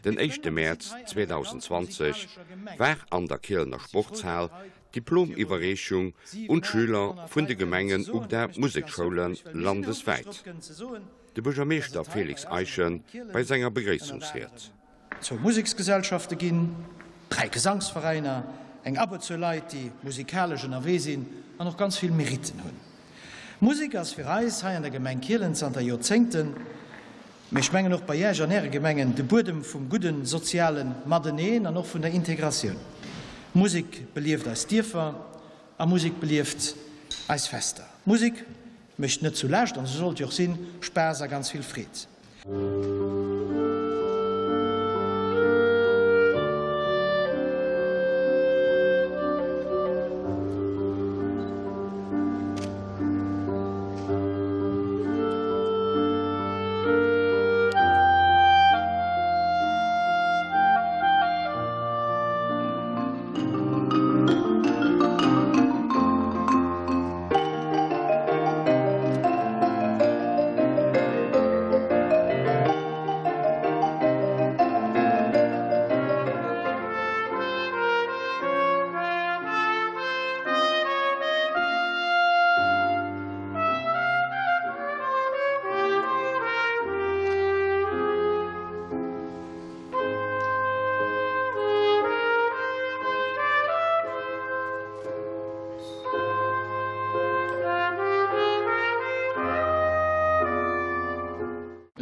Den éischte Mäerz 2020 war an der Kielener Sportshal d'Diplomiwwerreechung un d'Schüler vun de Gemengen UGDA Musekschoulen landeswäit. De Buergermeeschter Félix Eischen bei senger Begréissungsried. Zwou Museksgesellschafte ginn, 3 Gesangsveräiner, eng Abberzuel Leit, déi musikalesch ënnerwee sinn an och ganz vill Meritten hunn. Musek ass fir eis hei an der Gemeng Kielen zanter Joerzéngten, mee ech mengen och bei Iech an Äre Gemengen, de Buedem vum gudden soziale Mateneen an och vun der Integratioun. Musek belieft eis Dierfer a Musek belieft eis Fester. Musek mécht net zulescht, an esou sollt jo och sinn, Spaass a ganz vill Freed.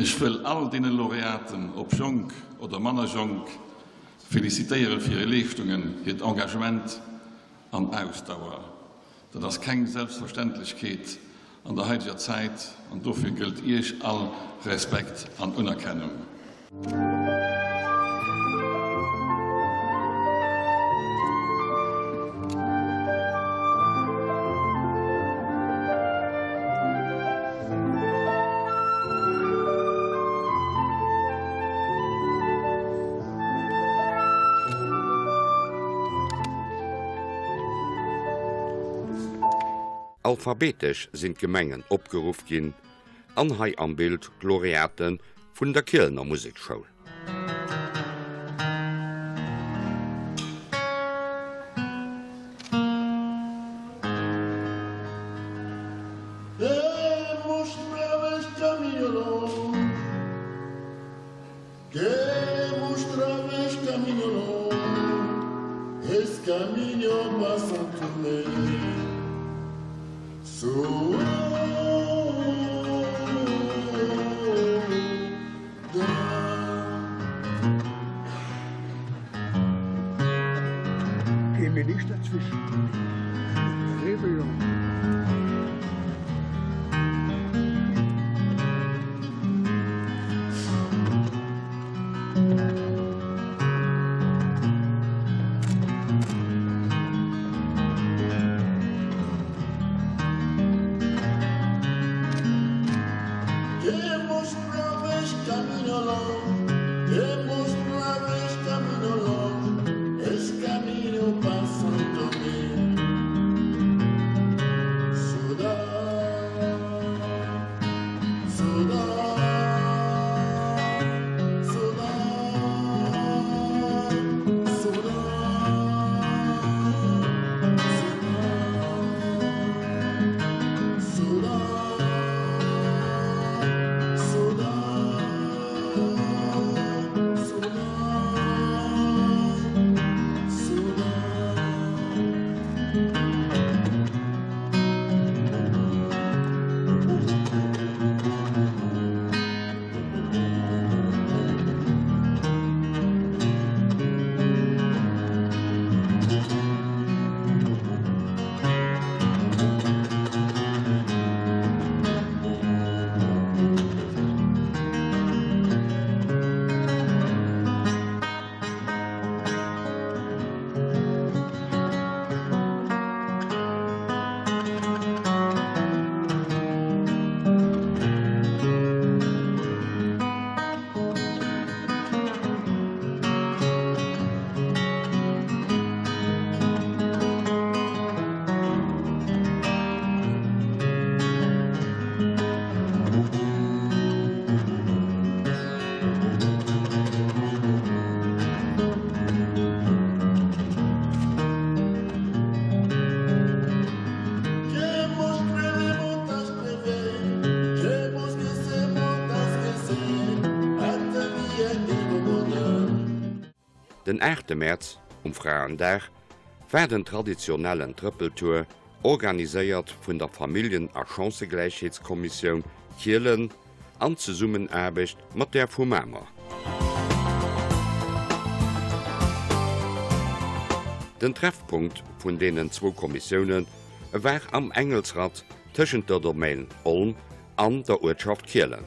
Ech wëll all deene Laureaten, ob jonk oder manner jonk, felicitéiere fir hir Leeschtungen, hiert Engagement an Ausdauer. Dat ass keng Selbstverständlechkeet an der haideger Zäit an dofir gëllt Iech all Respekt an Unerkennung. Alphabetesch sinn d'Gemengen opgeruff ginn an hei am Bild d'Laureate vun der Kielener Musekschoul. Den aachte Mäerz, um Fraendag, war den traditionellen Trëppeltour, organiséiert vun der Familljen a Chancëgläichheetskommissioun Kielen an Zesummenaarbecht mat där vu Mamer. Den Treffpunkt vun deenen zwou Kommissioune war am Engelsratt tëschent der Domaine Olm an der Uertschaft Kielen.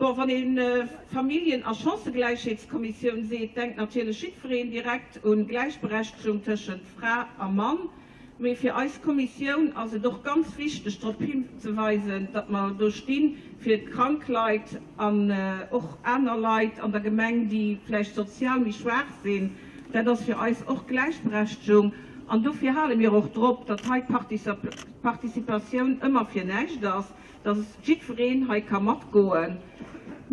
Bon, wann ee Familljen a Chancëgläichheetskommissioun seet, denkt natierlech jiddwereen direkt un Gläichberechtegung tëschent Fra a Mann. Mee fir eis Kommissioun ass et och ganz wichteg drop hinzeweisen, datt mer do sti fir krank Leit an och aner Leit an der Gemeng, déi vläicht sozial méi schwaach sinn. Dat ass fir eis och Gläichberechtegung an dofir hale mir och drop, datt hei d'Participatioun ëmmer fir näischt ass. dass jiddwereen hei ka matgoen.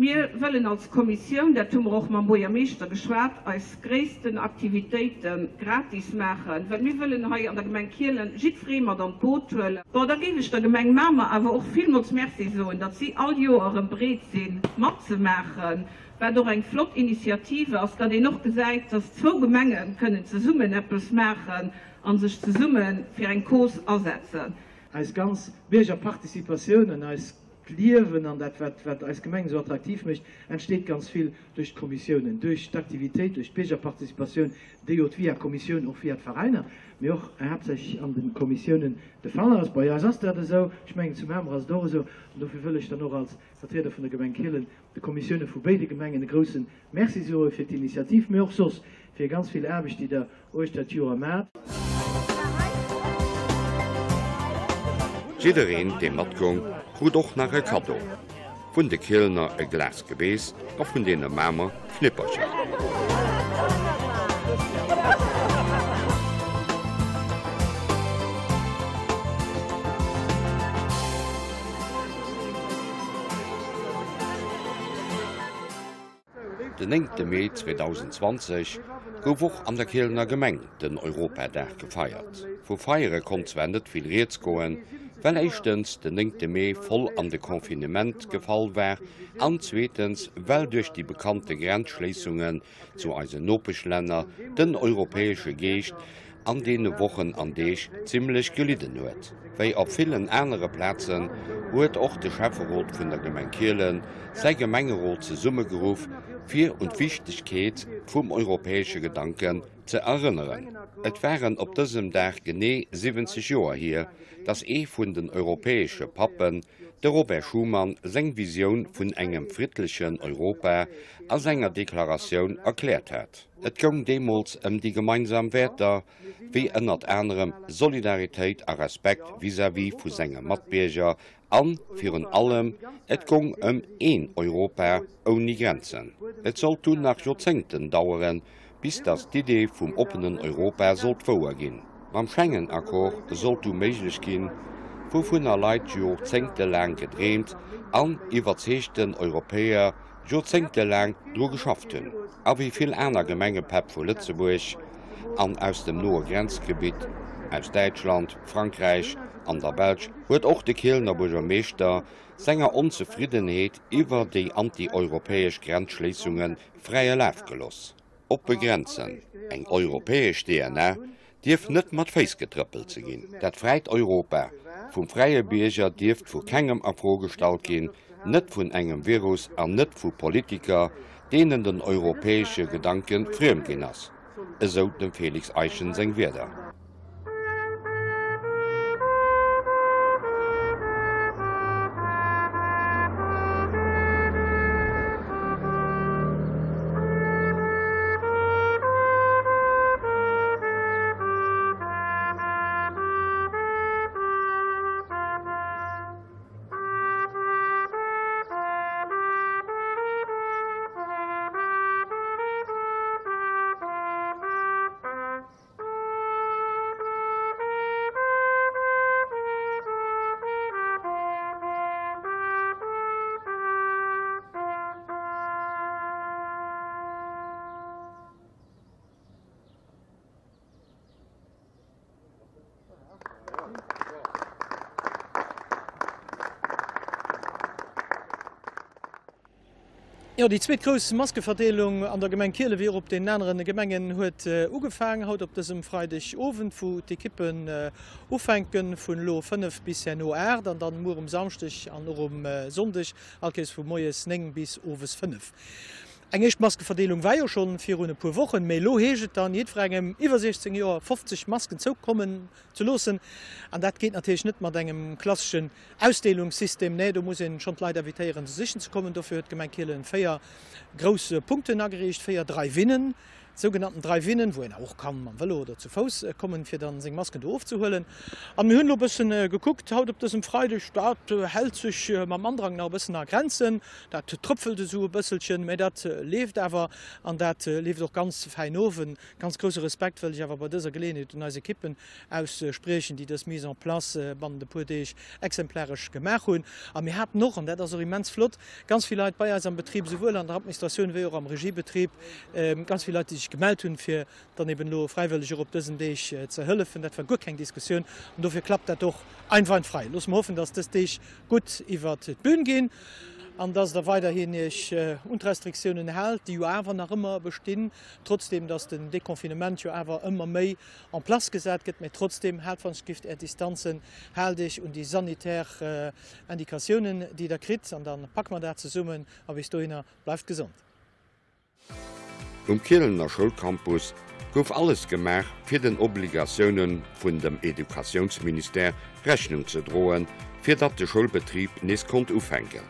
Mir wëllen als Kommissioun, dat hu mer och mam Buergermeeschter geschwat, eis gréissten Aktivitéite gratis maachen, well mir wëllen hei an der Gemeng Kielen jiddweree mat an d'Boot huelen. Bon, da géif ech der Gemeng Mamer awer och villmools Merci soen, datt si all Joer erëm bereet sinn, matzemaachen, wat och eng flott Initiative ass, datt een och gesäit, datt zwou Gemenge kënnen zesummen eppes maachen a sech zesumme fir eng Cause asetzen. Eis ganz Biergerparticipatioun an eist Liewen an dat, wat, wat eis Gemeng esou attraktiv mécht, entsteet ganz vill duerch d'Kommissiounen, duerch d'Aktivitéit, duerch d'Biergerparticipatioun, déi jo via Kommissioun, och via d'Veräiner, mee och haaptsächlech an de Kommissiounen de Fall ass. Bei eis ass dat esou, ech mengen zu Mamer ass et och esou. An dofir wëll ech dann och als Vertrieder vun der Gemeng Kielen de Kommissioune vu béide Gemengen e grousse Merci soe fir d'Initiativ, mee och soss fir ganz vill Aarbecht, déi Der uechter d'Joer mat. Jiddereen dee matgoung krut och nach e Kaddo, vun de Kielener e Glas Gebeess a vun deene Mamer Knippercher. Den néngte Mee 2020 gouf och an der Kielener Gemeng den Europadag gefeiert. Vu Feiere konnt zwar net vill rieds goen, well éischtens den néngte Mee voll an de Confinement gefall war an zweetens well duerch déi bekannte Grenzschléissungen zu eisen Nopeschlänner den europäesche Geescht an deene Wochen an Deeg zimmlech gelidden huet. Wéi op villen anere Plazen huet och de Schäfferot vun der Gemeng Kielen säi Gemengerot zesummegeruff, fir un d'Wichtegkeet vum europäesche Gedanken ze erënneren. Et waren op dësem Dag genee 70 Joer hier, datt ee vun den europäesche Pappen, de Robert Schuman, seng Visioun vun engem friddlechen Europa a senger Deklaratioun erkläert hat. Et goung deemools ëm déi gemeinsam Wäerter, wéi ënnert anerem Solidaritéit a Respekt vis-à-vis vu senge Matbierger an, virun allem, et goung ëm een Europa ouni Grenzen. Et sollt dunn nach Joerzéngten daueren, bis datt d'Idee vum oppenen Europa sollt wouer ginn. Mam Schengen-Accord sollt du méiglech ginn, wouvunner Leit joerzéngtelaang gedreemt an iwwerzeegten Europäer joerzéngtelaang dru geschafft hunn. A wéi vill aner Gemengepäpp vu Lëtzebuerg an aus dem noe Grenzgebitt, aus Däitschland, Frankräich an der Belsch, huet och de Kielener Buergermeeschter senger Onzefriddenheet iwwer déi anti-europäesch Grenzschléissunge fräie Laf geloss. Oppe Grenzen, eng europäesch DNA dierf net mat Féiss getrëppelt ze ginn. Dat fräit Europa vum fräie Bierger dierft vu kengem a Fro gestallt ginn, net vun engem Virus an net vu Politiker, deenen den europäesche Gedanke friem ginn ass, esou dem Félix Eischen seng Wierder. Jo, déi zweet grouss Maskeverdeelung an der Gemeng Kielen, wéi och op deenen aneren Gemengen, huet ugefaang haut op dësem Freideg Owend, wou d'Ekippen ufänken vun elo 5 bis herno 8 an dann muer um Samschdeg an och um Sonndeg all Kéiers vu moies 9 bis owes 5. Eng éischt Maskeverdeelung war jo schonn virun e puer Wochen, mee elo heescht et dann jiddwerengem iwwer 16 Joer 50 Masken zoukommen ze loossen. An dat geet natierlech net mat engem klasseschen Ausdeelungssystem. Nee, do muss een schonn d'Leit invitéieren se sichen ze kommen. Dofir huet d'Gemeng Kielen 4 grouss Punkten ageriicht, 4 Drive-Innen. Sougenannten Drive-Innen, wou een och kann mam Vëlo oder zu Fouss kommen, fir dann seng Masken do ofzehuelen. An mir hunn elo e bëssen gekuckt haut op dësem Freideg, dat hält sech mam Andrang nach e bëssen a Grenzen, dat trëpfelt esou e bësselchen, mä dat leeft awer an dat leeft och ganz fäin of. E ganz grousse Respekt wëll ech awer bei dëser Geleeënheet un eis Ekippen ausspriechen, déi dës Mise en place bannent e puer Deeg exemplaresch gemaach hunn. A mir haten och, an dat ass och immens flott, ganz vill Leit bei eis am Betrib, souwuel an der Administratioun wéi och am Regiebetrib, ganz vill Leit, déi sech gemellt hunn, fir dann eben elo fräiwëlleg och op dësen Deeg ze hëllefen. Dat war guer keng Diskussioun an dofir klappt dat och einwandfrei. Loosse mer hoffen, dass dës Deeg gutt iwwert d'Bün ginn an dass Der weiderhin Iech un d'Restriktiounen haalt, déi jo awer nach ëmmer bestinn, trotzdeem dass den Deconfinement jo awer ëmmer méi en place gesat gëtt, mä trotzdem, haalt wann ech gift Är Distanzen, haalt Iech un déi sanitär Indikatiounen, déi Der kritt, an da packe mer dat zesummen. A bis dohinner, bleift gesond! Um Kielener Schoulcampus gouf alles gemaach, fir den Obligatioune vun dem Educatiounsministère Rechnung ze droen, fir datt de Schoulbetrib nees konnt ufänken.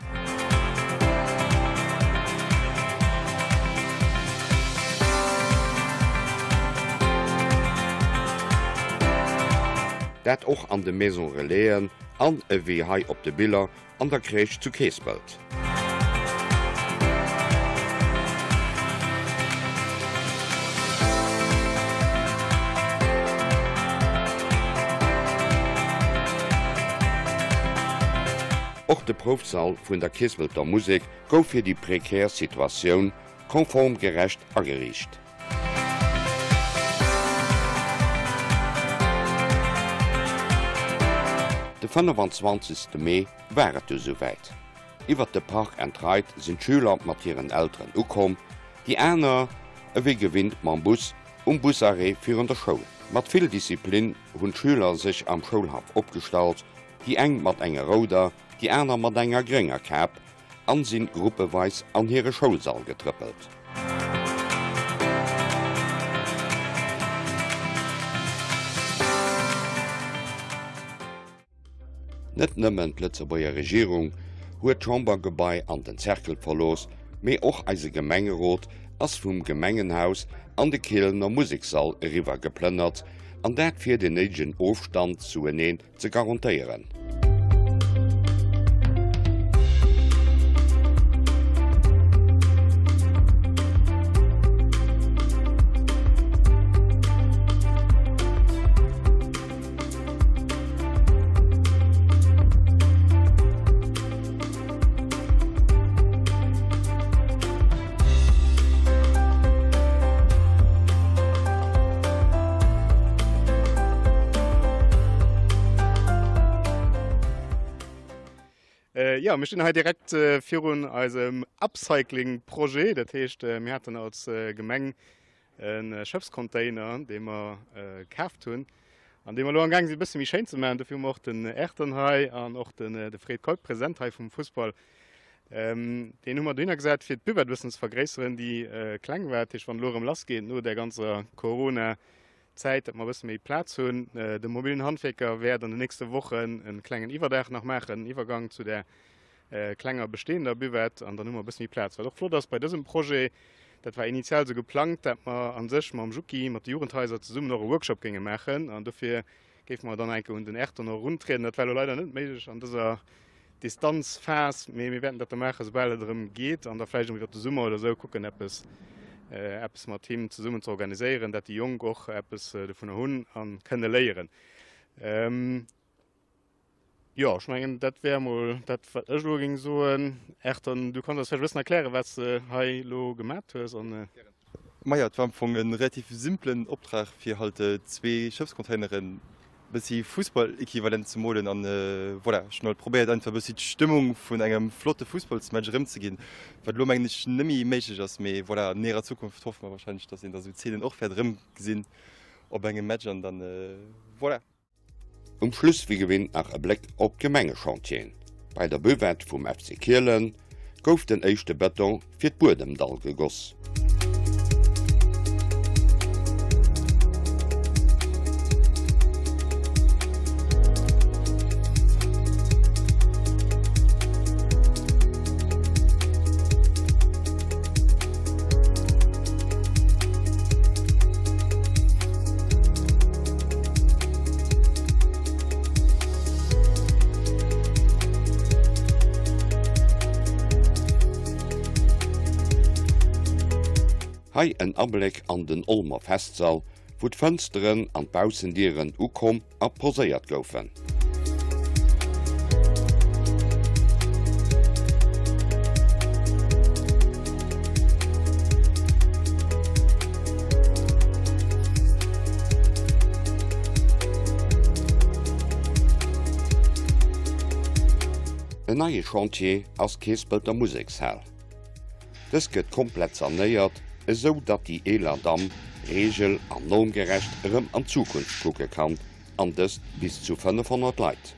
Dat och an de Maison Relaisen an, ewéi hei op de Biller, an der Crèche zu Keespelt. Och de Proufsall vun der Keespelter Musek gouf fir déi prekär Situatioun konform gerecht ageriicht. De 25. Mee war et du souwäit. Iwwert de Park and Ride sinn d'Schüler mat hiren Elteren ukomm, déi aner ewéi gewinnt mam Bus um Busarrêt virun der Schoul. Mat vill Disziplin hunn d'Schüler sech am Schoulhaff opgestallt, déi eng mat enger rouder, déi aner mat enger grénger Kap an sinn gruppeweis an hire Schoulsall getrëppelt. Net nëmmen d'Lëtzebuerger Regierung huet d'Chambergebai an den Cercle verlooss, mee och eise Gemengerot ass vum Gemengenhaus an de Kielener Musekssall eriwwer geplënnert, an dat fir den néidegen Ofstand zueneen ze garantéieren. Jo, mir stinn hei direkt virun eisem Upcycling-Projet. Dat heescht, mir haten als Gemeng e Schëffscontainer, dee mer kaaft hunn an dee mer elo amgaang sinn e bësse méi schéin ze maachen. Dofir hu mer och den Ayrton hei an och den de Fred Keup, President hei vum Fussball. Deen hu mer dohinner gesat, fir d'Buvette e bëssen ze vergréisseren, déi kleng war. Dat heescht, wann elo erëm lassgeet no där ganzer Corona-Zäit, datt mer e bësse méi Plaz hunn. De mobilen Handwierker wäert an den nächste Wochen e klengen Iwwerdaach nach maachen, en Iwwergang zu där klenger bestehender Buvette an dann hu mer e bësse méi Plaz. Wat och flott ass bei dësem Projet, dat war initial esou geplangt, dat mer a sech mam Juki, mat de Jugendhaiser zesummen och e Workshop géinge maachen an dofir géife mer dann enke un den Ayrton och eruntrieden. Dat war elo leider net méiglech an dëser Distanzphas, mee mir wäerten dat da maachen, soubal et erëm geet an da vläicht och iwwer de Summer oder esou kucken, eppes, eppes mat him zesummen ze organiséieren, dat déi Jonk och eppes dovunner hunn a kënne léieren. Jo, ech mengen, dat wär emol dat, wat ech elo géing soen. Ayrton, du kanns eis vläicht e bëssen erklären, wat s de hei elo gemat hues an. Majo, et war am Fong e relativ simplen Optrag, fir halt zwee Schëffscontaineren. Bëssi Fussball-Equivalent ze molen an voilà, ech hunn halt probéiert einfach e bëssi d'Stëmmung vun engem flotte Fussballsmatch erëmzeginn, wat elo mengen ech nëmmi méiglech ass, mee voilà, an näherer Zukunft hoffe mer wahrscheinlech, dass een da sou Zeenen och wäert erëmgesinn op engem Match an dann voilà. Um Schluss wéi gewinnt nach e Bléck op d'Gemengechantieren. Bei der Buvette vum FC Kielen gouf den éischte Bëtong fir d'Buedemdall gegoss. Hei en Abléck an den Olmer Festsall, wou d'Fënsteren an d'Baussendieren ukomm a poséiert goufen. En neie Chantier ass d'Keespelter Musekshal. Dës gëtt komplett sanéiert, esou datt déi eeler Damm reegel an normgerecht erëm an d'Zukunft kucke kann, an dëst bis zu 500 Leit.